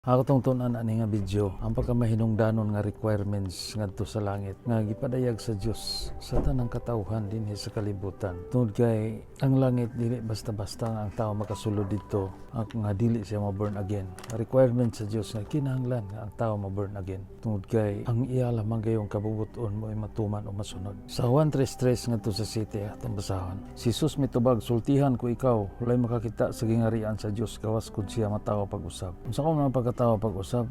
Ako tong tun-an ani nga video ang pagkamahinungdanon nga requirements ngadto sa langit nga gipadayag sa Dios sa tanang katawhan dinhi sa kalibutan. Tungod kay ang langit, dili basta-basta nga ang tao makasulod didto ang nga dili siya ma-born again. Requirement sa Dios nga kinahanglan nga ang tao ma-born again. Tungod kay ang iya lamang gayong kabubuton mo ay matuman o masunod. Sa Juan 3:3 ngadto sa 7, atong basahon. Si Jesus mitubag, "Sultihan ko ikaw, walay makakita sa gingarian sa Dios gawas kun siya matawo pag-usab." Unsa ko mga pagkatawo pag-usab?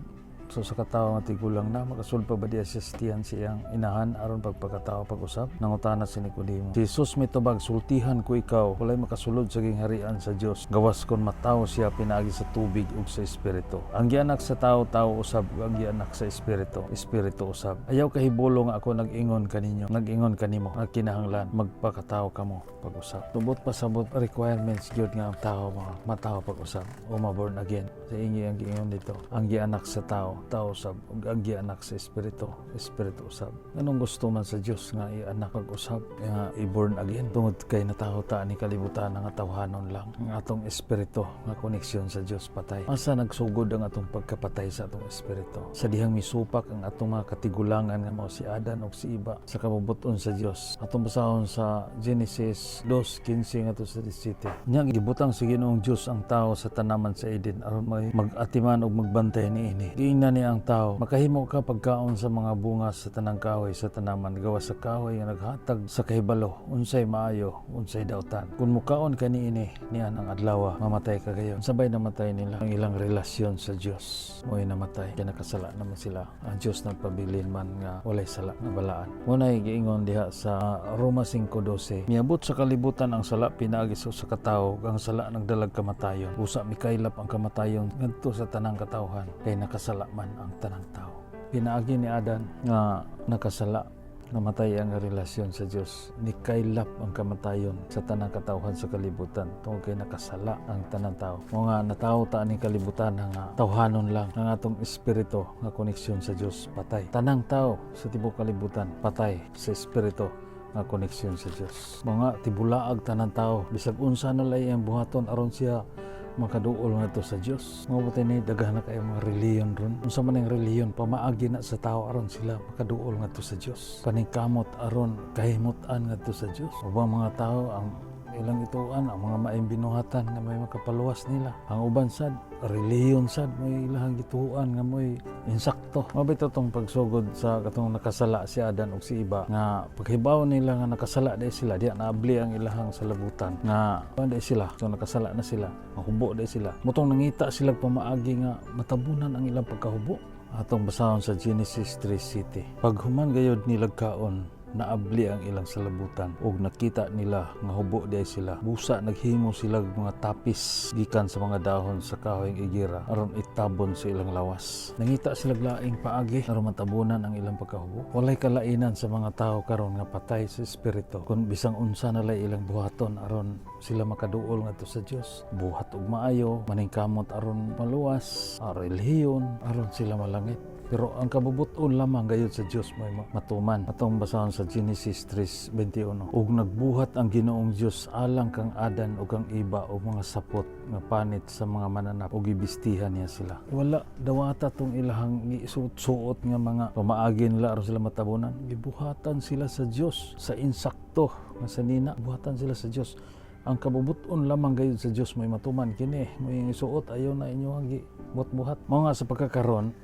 So sa katawo nga tigulang na, makasulod pa ba diya siya sa tiyan sa iyang inahan aron pagpakatawo pag-usab? Nangutana si Nicodemo. Si Jesus mitubag, "Sultihan ko ikaw, walay makasulod sa gingharian sa Dios gawas kon matawo siya pinaagi sa tubig ug sa espiritu. Ang gianak sa tao, tao usab, ug ang gianak sa espiritu, espiritu usab. Ayaw kahibulo nga ako nag-ingon kaninyo, nag-ingon kanimo nga kinahanglan magpakatawo kamo pag-usab." Tubot pasabot, requirements gyud nga ang tao mga matawo pag-usab o ma-born again. Sa ingi ang giingon dito, ang gianak sa tao, tao usab, ug ang gianak sa espiritu, espiritu usab. Anong gusto man sa Dios nga ianak pag-usab, nga i-born again? Tungod kay natawo ta ni kalibutan nga tawhanon lang. Ang atong espiritu nga koneksyon sa Dios, patay. Asa nagsugod ang atong pagkapatay sa atong espiritu? Sa dihang misupak ang atong mga katigulangan nga mao si Adan ug si Iba sa kabubuton sa Dios. Atong basahon sa Genesis 2:15 ngadto sa 17. Nya gibutang sa Ginoong Dios ang tao sa tanaman sa Eden aron may mag-atiman ug magbantay niini. Giingnan niya ang tao, "Makahimo ka pagkaon sa mga bunga sa tanang kahoy sa tanaman, gawas sa kahoy nga naghatag sa kahibalo unsay maayo, unsay dautan. Kung mukaon ka niini niyan ang adlaw, mamatay ka gayon." Sabay namatay nila ang ilang relasyon sa Dios. Mo'y namatay kay nakasala naman sila. Ang Dios nagpabilin man nga walay sala nga balaan. Mao nay giingon diha sa Roma 5:12. Miabot sa kalibutan ang sala pinaagi sa usa ka tawo, ug ang sala nagdalag kamatayon. Usa mikaylap ang kamatayon ngadto sa tanang katawhan kay nakasala man ang tanang tao. Pinaagi ni Adan nga nakasala, namatay ang relasyon sa Dios. Nikaylap ang kamatayon sa tanang katawhan sa kalibutan tungod kay nakasala ang tanang tao. Mao nga natawo ta ani kalibutan nga tawhanon lang, ang atong espiritu nga koneksyon sa Dios, patay. Tanang tao sa tibuok kalibutan, patay sa espiritu nga koneksyon sa Dios. Mga tibulaag tanan tao, bisag unsa na lay ang buhaton aron siya makaduol ngadto sa Dios. Mao ba ni daghan na kayo mga relihiyon ron. Unsa man ang relihiyon, pamaagi na sa tao aron sila makaduol ngadto sa Dios. Paningkamot aron kahimutan ngadto sa Dios. Ubang mga tao, ang ilang ituan ang mga maayong binuhatan nga may makapaluwas nila. Ang uban sad, relihiyon sad may ilahang gituan nga mo'y insakto. Mao bitaw tong pagsugod sa katong nakasala si Adan ug si Iba, nga paghibaw nila nga nakasala dai sila, diya naabli ang ilahang salabutan nga dai sila. So nakasala na sila, mahubo dai sila. Mutong nangita sila pamaagi nga matabunan ang ilang pagkahubo. Atong basahon sa Genesis 3:7. Paghuman gayod nilag kaon, naabli ang ilang salabutan ug nakita nila nga hubo diay sila. Busa naghimo sila og mga tapis gikan sa mga dahon sa kahoy igira aron itabon sa ilang lawas. Nangita sila laing paagi aron matabunan ang ilang pagkahubo. Walay kalainan sa mga tao karon nga patay sa espiritu kung bisang unsa na lay ilang buhaton aron sila makaduol ngadto sa Dios. Buhat og maayo, maningkamot aron maluwas, relihiyon aron sila malangit. Pero ang kabubuton lamang gayud sa Dios may matuman. Atong basahon sa Genesis 3:21. Ug nagbuhat ang Ginoong Dios alang kang Adan ug kang Iba og mga sapot nga panit sa mga mananap ug gibistihan niya sila. Wala dawata tong ilahang gisuot-suot nga mga pamaagi nila aron sila matabunan. Gibuhatan sila sa Dios sa insakto nga sanina. Buhatan sila sa Dios. Ang kabubuton lamang gayud sa Dios may matuman kini mo isuot, ayaw na inyo ang buhat-buhat. Mao nga sa pagkakaron,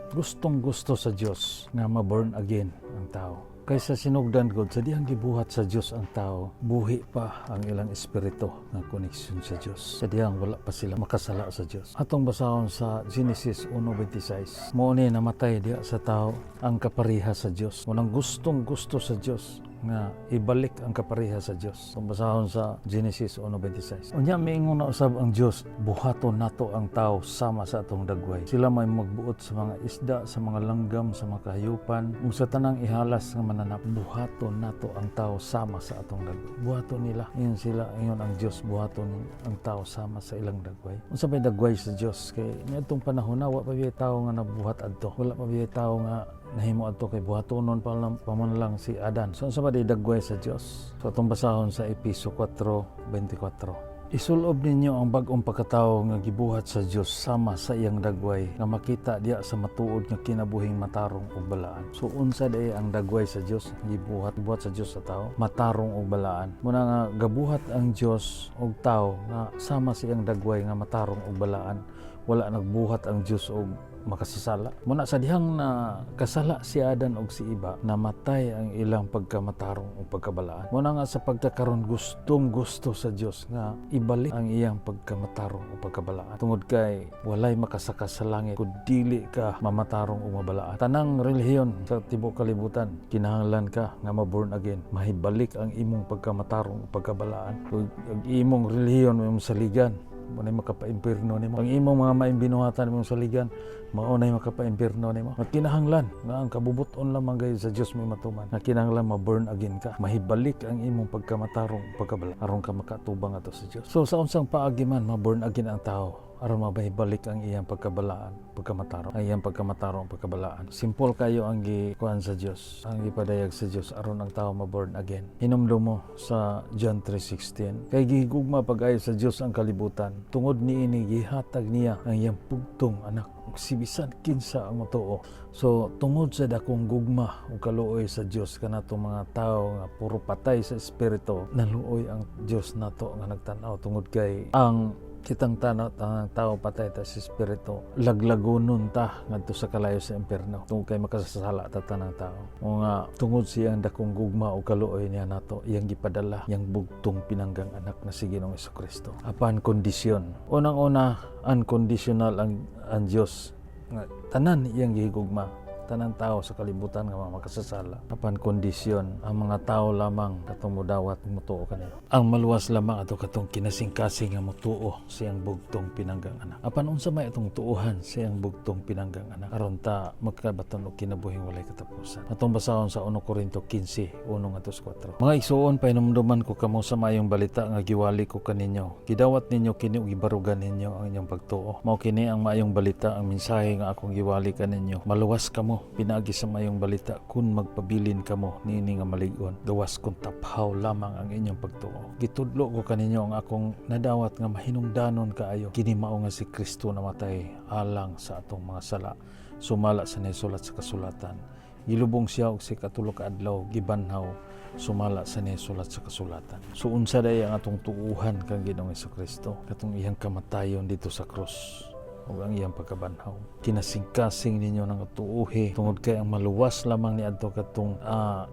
gustong gusto sa Dios nga ma-born again ang tao. Kaysa sinugdan gud sa dihang gibuhat sa Dios ang tao, buhi pa ang ilang espiritu nga koneksyon sa Dios. Sa dihang wala pa sila makasala sa Dios. Atong basahon sa Genesis 1:26. Mao ni namatay diha sa tao ang kapariha sa Dios. Unang gustong gusto sa Dios nga ibalik ang kapariha sa Dios. Atong basahon sa Genesis 1:26. Unya miingon na usab ang Dios, "Buhaton nato ang tao sama sa atong dagway. Sila may magbuot sa mga isda, sa mga langgam, sa mga kahayupan, ug sa tanang ihalas nga mananap. Buhaton nato ang tao sama sa atong dagway." Buhaton nila. Ingon sila, ingon ang Dios, buhaton ang tao sama sa ilang dagway. Unsa may dagway sa Dios? Kay niadtong panahon na wa pa biyay tao nga nabuhat adto. Wala pa biyay tao nga nahimo adto kay buhatonon pa man lang si Adan. So unsa ba di dagway sa Dios? So atong basahon sa Epeso 4:24. Isulob ninyo ang bag-ong pagkatao nga gibuhat sa Dios sama sa iyang dagway nga makita diha sa matuod nga kinabuhing matarong ug balaan. So unsa diay ang dagway sa Dios, gibuhat buhat sa Dios sa tao? Matarong ug balaan. Muna nga gabuhat ang Dios og tao nga sama sa iyang dagway nga matarong ug balaan. Wala nagbuhat ang Dios og makasasala. Muna sa dihang na kasala si Adan og si Eva, namatay ang ilang pagkamatarong o pagkabalaan. Muna nga sa pagkakaron, gustong gusto sa Dios nga ibalik ang iyang pagkamatarong o pagkabalaan. Tungod kay walay makasaka sa langit kung dili ka mamatarong o mabalaan. Tanang relihiyon sa tibuok kalibutan, kinahanglan ka nga ma-born again. Mahibalik ang imong pagkamatarong o pagkabalaan. Ug ang imong relihiyon, imong saligan, mao nay makapaimpirno nimo. Ang imong mga maayong binuhatan, imong saligan, mao nay makapaimpirno nimo. Nga kinahanglan nga ang kabubuton lamang gayud sa Dios may matuman. Nga kinahanglan ma-born again ka. Mahibalik ang imong pagkamatarong, pagkabala, aron ka makatubang ato sa Dios. So sa unsang paagi man ma-born again ang tao aron mabahibalik ang iyang pagkabalaan, pagkamatarong, ang iyang pagkamatarong, pagkabalaan? Simple kayo ang gikuan sa Dios, ang gipadayag sa Dios aron ang tao ma-born again. Hinumdum mo sa John 3:16. Kay gihigugma pag-ayo sa Dios ang kalibutan. Tungod niini gihatag niya ang iyang bugtong anak, ug si bisan kinsa ang motuo. So tungod sa dakong gugma ug kaluoy sa Dios kanatong mga tao nga puro patay sa espiritu, naluoy ang Dios nato nga nagtan-aw tungod kay ang kitang tanaw, tanang tao patay ta sa espiritu, laglagonon ta ngadto sa kalayo sa impierno tungod kay makasasala ta tanang tao. O nga tungod siyang dakong gugma o kaluoy niya nato, iyang gipadala iyang bugtong pinanggang anak na si Ginoong Kristo, apan kondisyon. Unang-una, unconditional ang Dios nga tanan iyang gihigugma, tanan tao sa kalibutan nga mga makasasala. Apan kondisyon, ang mga tao lamang katong mudawat, mutuo kaniya. Ang maluwas lamang ato katong kinasingkasing nga mutuo sa iyang bugtong pinanggang anak. Apan unsa may atong tuohan sa iyang bugtong pinanggang anak aron ta magkabaton og kinabuhing walay katapusan? Atong basahon sa 1 Korinto 15, 1 ngadto sa 4. Mga igsuon, pahinumduman ko kamo sa maayong balita nga giwali ko kaninyo. Gidawat ninyo kini ug gibarugan ninyo ang inyong pagtuo. Mao kini ang maayong balita, ang mensahe nga akong giwali kaninyo. Maluwas kamo pinaagi sa maayong balita kung magpabilin kamo niini nga malig-on, gawas kung taphaw lamang ang inyong pagtuo. Gitudlo ko kaninyo ang akong nadawat nga mahinungdanon kaayo. Kini mao nga si Kristo namatay alang sa atong mga sala sumala sa nisulat sa kasulatan. Gilubong siya og sa ikatulo ka adlaw gibanhaw sumala sa nisulat sa kasulatan. So unsa day ang atong tuuhan kang Ginoong Kristo? Katong iyang kamatayon dito sa krus ug ang iyang pagkabanhaw. Kinasingkasing ninyo nang tuuhi tungod kay ang maluwas lamang ni adto katong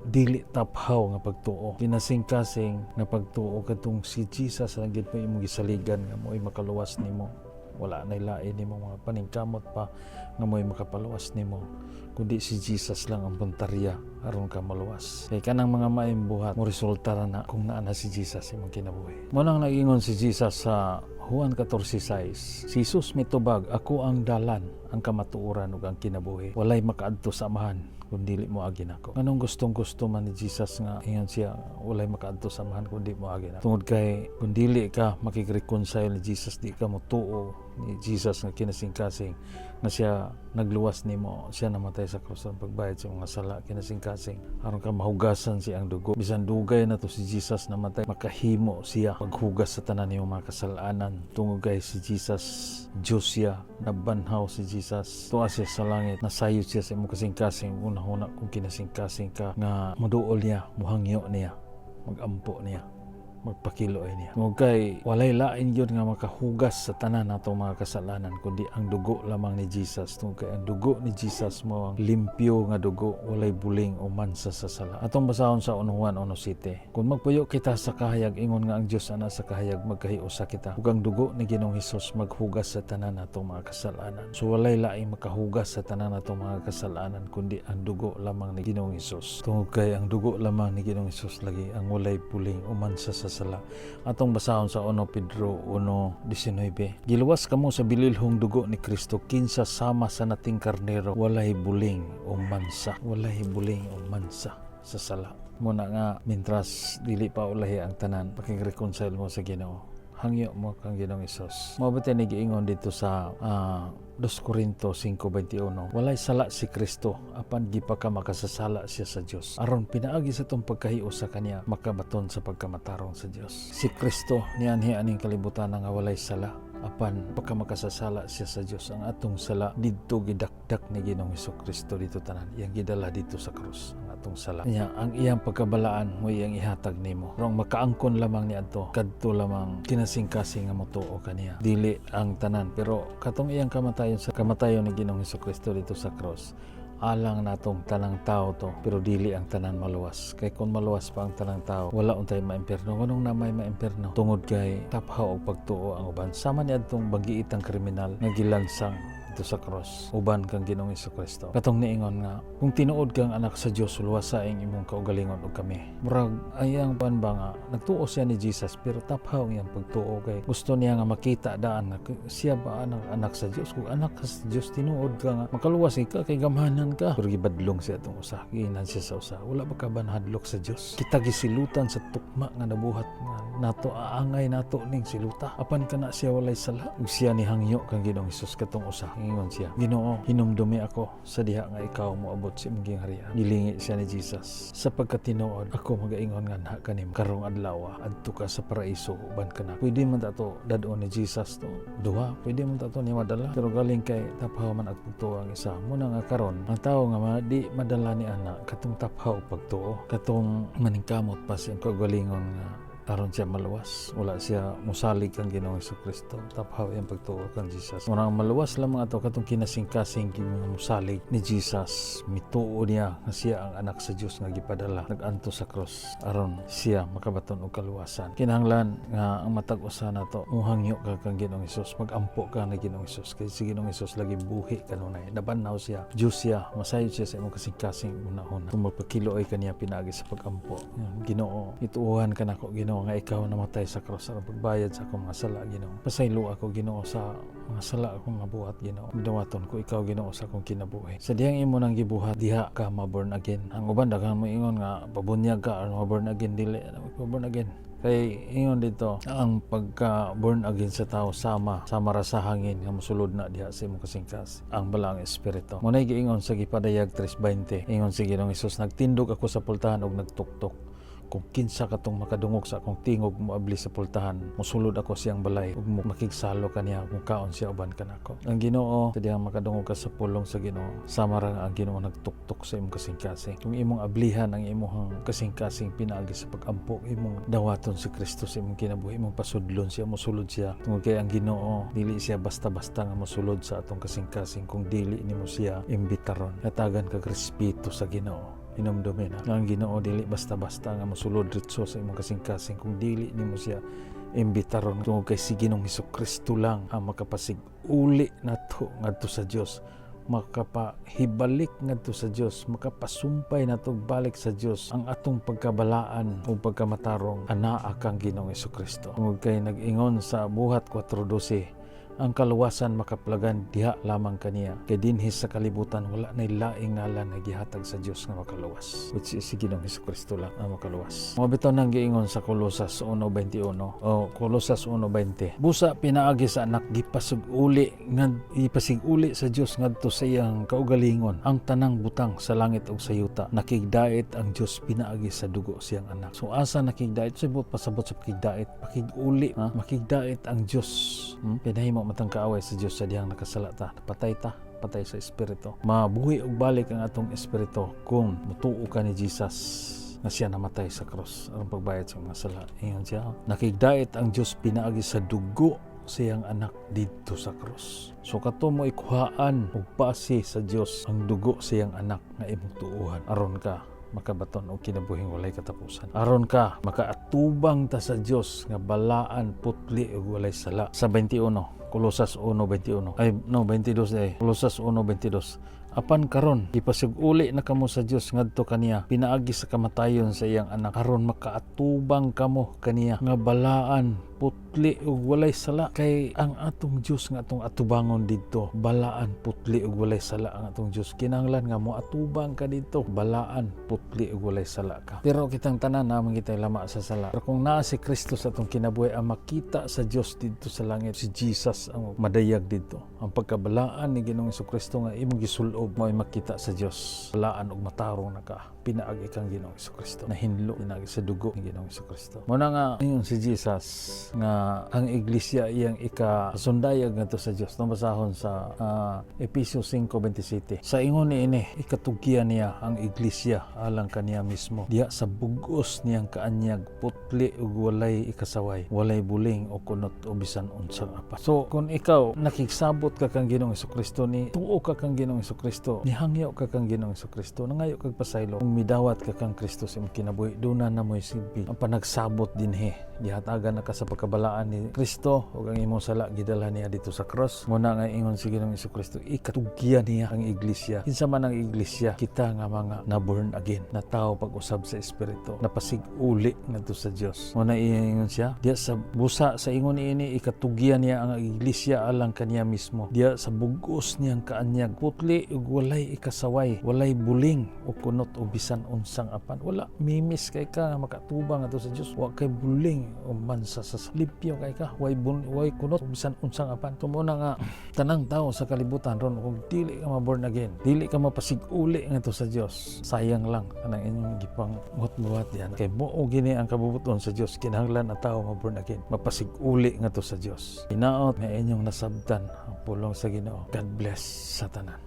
dili taphaw nga pagtuo. Kinasingkasing nga pagtuo katong si Jesus ang gid mo imong gisaligan nga mo'y makaluwas nimo. Wala na lain nimo mga paningkamot pa nga mo'y makapaluwas nimo kundi si Jesus lang ang puntarya aron ka maluwas. Kay kanang mga maayong buhat mo resulta ra na kung naa na si Jesus imong kinabuhi. Mo nang nagingon si Jesus sa Juan 14:6. Si Jesus mitubag, "Ako ang dalan, ang kamatuoran ug ang kinabuhi. Walay makaadto sa Amahan kung dili mo agi nako." Nganong gustong gusto man ni Jesus nga ingon siya walay makaadto sa Amahan kung di mo agi nako? Tungod kay kung dili ka makig-reconcile ni Jesus, di ka motuo ni Jesus nga kinasingkasing nga siya nagluwas nimo, siya namatay sa krus ang pagbayad sa mga sala, kinasingkasing aron ka mahugasan siyang dugo. Bisan dugay na to si Jesus namatay, makahimo siya paghugas sa tanan nimong mga kasalanan tungod kay si Jesus, Diyos siya. Nabanhaw si Jesus, tuwa siya sa langit, nasayod siya sa imong kasingkasing. Una-una, kung kinasingkasing ka nga moduol niya, muhangyo niya, magampo niya, magpakiloy niya. Tungod kay walay lain gyud nga makahugas sa tanan natong mga kasalanan kundi ang dugo lamang ni Jesus. Tungod kay ang dugo ni Jesus mo ang limpyo nga dugo, walay buling o mansa sa sala. Atong basahon sa 1 Juan 1:7. Kung magpuyo kita sa kahayag, ingon nga ang Dios ana sa kahayag, magkahiusa kita. Ug ang dugo ni Ginoong Hesus maghugas sa tanan natong mga kasalanan. So walay laing makahugas sa tanan natong mga kasalanan kundi ang dugo lamang ni Ginoong Hesus. Tungod kay ang dugo lamang ni Ginoong Hesus lagi ang walay puling o mansa sa sala. Atong basahon sa 1 Pedro 1:19. Giluwas kamo sa bililhong dugo ni Kristo, kinsa sama sa nating karnero, walay buling o mansa. Walay buling o mansa sa sala. Muna nga mintras dili pa ulahi ang tanan, pakig-reconcile mo sa Ginoo. Hangyo mo kang Ginoong Hesus. Mao ba ni giingon dito sa 2 Corinto 5:21, "Walay sala si Kristo apan gipaka makasasala siya sa Dios aron pinaagi sa atong pagkahios sa kaniya makabaton sa pagkamatarong sa Dios." Si Kristo nianhi aning kalibutan nga walay sala apan pagkamakasasala siya sa Dios. Ang atong sala didto gidakdak ni Ginoong Hesus Kristo dito tanan, iyang gidala dito sa krus ang atong sala niya. Ang iyang pagkabalaan mo iyang ihatag nimo, pero ang makaangkon lamang ni adto kadto lamang kinasingkasing nga motuo kaniya, dili ang tanan. Pero katong iyang kamatayon, sa kamatayon ni Ginoong Hesus Kristo dito sa cross, alang natong tanang tao to, pero dili ang tanan maluwas, kay kung maluwas pa ang tanang tao, wala untay maimpierno. Nganong namay maimpierno? Tungod kay taphaw og pagtuo ang uban, sama ni adtong banggiitang kriminal nga gilansang dito sa cross uban kang Ginoong Kristo, katong niingon nga, "Kung tinuod kang anak sa Dios, luwasa ang imong kaugalingon og kami." Murag ayang pan ba nga nagtuo siya ni Jesus, pero taphaw ang iyang pagtuo kay gusto niya nga makita daan nga siya ba anak, anak sa Dios. "Kung anak ka sa Dios, tinuod ka nga makaluwas ka kay gamhanan ka." Pero gibadlong siya atong usa, giinan siya sa usa, "Wala ba ka ba nahadlok sa Dios? Kita gisilutan sa tukma nga nabuhat nga nato, aangay nato ning siluta, apan kana siya walay sala." Ug siya ni hangyo kang Ginoong Hesus katong usa. Ingon siya, "Ginoo, hinumdumi ako sa diha nga ikaw moabot sa imong gingharian." Gilingi siya ni Jesus. "Sa pagkatinuod ako magaingon nga kanimo, karong adlaw adto ka sa paraiso uban kana." Pwede man ta to dad-on ni Jesus to duha, pwede man ta to niya madala, pero galing kay taphaw man at pagtuo ang isa. Muna nga karon ang tawo nga di madala ni ana katong taphaw pagtuo, katong maningkamot pa sa iyang kaugalingon nga aron siya maluwas. Wala siya musalig kang Ginoong Kristo. Taphaw iyang pagtuo kang Jesus. Muna ang maluwas lamang ato katong kinasingkasing nga musalig ni Jesus. Mituo niya nga siya ang anak sa Dios nga gipadala, nag-anto sa cross aron siya makabaton og kaluwasan. Kinahanglan nga ang matag usa nato muhangyo ka kang Ginoong Hesus, magampo ka ni Ginoong Hesus, kay si Ginoong Hesus lagi buhi kanunay. Nabanhaw siya. Dios siya, masayod siya sa imong kasing-kasing unahon. Kung magpakiluoy kaniya pinaagi sa pagampo. "Ginoo, ituuhan ka nako, Ginoo, nga ikaw namatay sa cross aron pagbayad sa akong mga sala, Ginoo. Pasaylo ako, Ginoo, sa mga sala akong nabuhat, Ginoo. Dawaton ko ikaw, Ginoo, sa akong kinabuhi." Sa dihang imo nang gibuhat, diha ka ma-born again. Ang uban daghan mo ingon nga pabunyag ka aron ma-born again. Dili ma-born again. Kay ingon dito, ang pagka born again sa tao sama sama ra sa hangin nga mosulod na diha sa imong kasingkas, ang Balaang Espiritu. Mo giingon sa gipadayag 3:20. Ingon si Ginoong Hesus, "Nagtindog ako sa pultahan og nagtuktok. Kung kinsa katong makadungog sa akong tingog moabli sa pultahan, mosulod ako siyang balay ug makigsalo kaniya, kung kaon siya uban kanako." Ang Ginoo, sa dihang makadungog ka sa pulong sa Ginoo, sama ra nga ang Ginoo nagtuktok sa imong kasingkasing. Kung imong ablihan ang imong kasingkasing pinaagi sa pagampo, imong dawaton si Kristo sa imong kinabuhi, imong pasudlon siya, mosulod siya. Tungod kay ang Ginoo, dili siya basta-basta nga mosulod sa atong kasingkasing kung dili nimo siya imbitaron. Hatagan kag respeto sa Ginoo. Hinumdumi na nga ang Ginoo dili basta-basta nga mosulod ritso sa imong kasing-kasing kung dili nimo siya imbitaron, tungod kay si Ginoong Kristo lang ang makapasig uli nato ngadto sa Dios, makapahibalik ngadto sa Dios, makapasumpay nato balik sa Dios ang atong pagkabalaan o pagkamatarong anaa kang Ginoong Kristo. Tungod kay nag-ingon sa Buhat 4:12, ang kaluwasan makaplagan diha lamang kaniya, kay dinhi sa kalibutan wala nay laing ngalan nga gihatag sa Dios nga makaluwas, which is si Ginoong Kristo lang ang makaluwas. Mao bitaw nang giingon sa Kolosas 1:21 o Kolosas 1:20, "Busa pinaagi sa anak gipasig-uli nga ipasig-uli sa Dios ngadto sa iyang kaugalingon ang tanang butang sa langit ug sa yuta. Nakigdait ang Dios pinaagi sa dugo siyang anak." So asa nakigdait? Sa pasabot sa pakigdait, pakig-uli, ha? Makigdait ang Dios. Pinahimo matang kaaway sa Dios sa dihang nakasala ta, patay ta, patay sa espiritu. Mabuhi og balik ang atong espiritu kung mutuo ka ni Jesus nga siya namatay sa cross aron pagbayad sa mga sala. Ingon siya, nakigdait ang Dios pinaagi sa dugo siyang anak didto sa cross. So kato mo ikuhaan og base sa Dios ang dugo siyang anak nga imong tuuhan aron ka makabaton og kinabuhing walay katapusan. Aron ka makaatubang ta sa Dios nga balaan, putli ug walay sala. Sa 21, Kolosas 1:21. Ay no, 22 eh. Kolosas 1:22. Apan karon, gipasig-uli na kamo sa Dios ngadto kaniya pinaagi sa kamatayon sa iyang anak, aron makaatubang kamo kaniya nga balaan, putli ug walay sala, kay ang atong Dios nga atong atubangon didto, balaan, putli ug walay sala ang atong Dios. Kinahanglan nga moatubang ka didto, balaan, putli ug walay sala ka. Pero kitang tanan naman, kitay lama sa sala. Pero kung naa si Kristo sa atong kinabuhi, ang makita sa Dios didto sa langit, si Jesus ang madayag didto. Ang pagkabalaan ni Ginoong Kristo nga imong gisulob, mao'y makita sa Dios. Balaan ug matarong na ka pinaagi kang Ginoong Kristo, nahinlo pinaagi sa dugo ni Ginoong Kristo. Mao na nga ingon si Jesus nga ang iglesia iyang ikasundayag ngadto sa Dios. Nang basahon sa Epeso 5:27. Sa ingon niini, ikatugyan niya ang iglesia alang kaniya mismo, diha sa bugos niyang kaanyag, putli ug walay ikasaway, walay buling o kunot o bisan unsang apan. So kung ikaw nakigsabot ka kang Ginoong Kristo, ni tuo ka kang Ginoong Kristo, nihangyo ka kang Ginoong Kristo, nangayo kag pasaylo, kung midawat ka kang Kristo sa imong kinabuhi, duna na mo'y silbi ang panagsabot dinhi. Gihatagan na ka sa pagkabalaan ni Kristo ug ang imong sala gidala niya didto sa cross. Mao na nga ingon si Ginoong Kristo, ikatugyan niya ang iglesia. Kinsa man ang iglesia? Kita nga mga na born again na tao pag-usab sa espiritu, napasig-uli ngadto sa Dios. Mao na ingon siya diya sa busa, sa ingon niini, ikatugyan niya ang iglesia alang kaniya mismo, diya sa bugos niyang kaanyag, putli ug walay ikasaway, walay buling o kunot o bisan unsang apan. Wala mimis kay ka nga makatubang ato sa Dios. Wa kay buling o mansa sa limpyo kay ka, way kunot o bisan unsang apan. Mao na nga tanang tao sa kalibutan ron, kung dili ka ma-born again, dili ka mapasig-uli ngadto sa Dios, sayang lang kanang inyong gipang buhat diyan, kay mao gini ang kabubuton sa Dios. Kinahanglan ang tao ma-born again, mapasig-uli ngadto sa Dios. Hinaot nga inyong nasabtan ang pulong sa Ginoo. God bless sa tanan.